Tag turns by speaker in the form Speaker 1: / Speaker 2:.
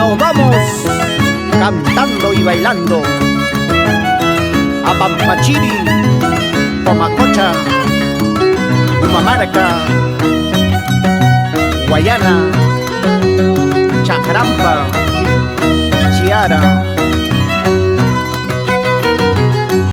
Speaker 1: Nos vamos cantando y bailando a Pampachiri, Pomacocha, Pumamarca, Guayana, Chacrampa, Chiara.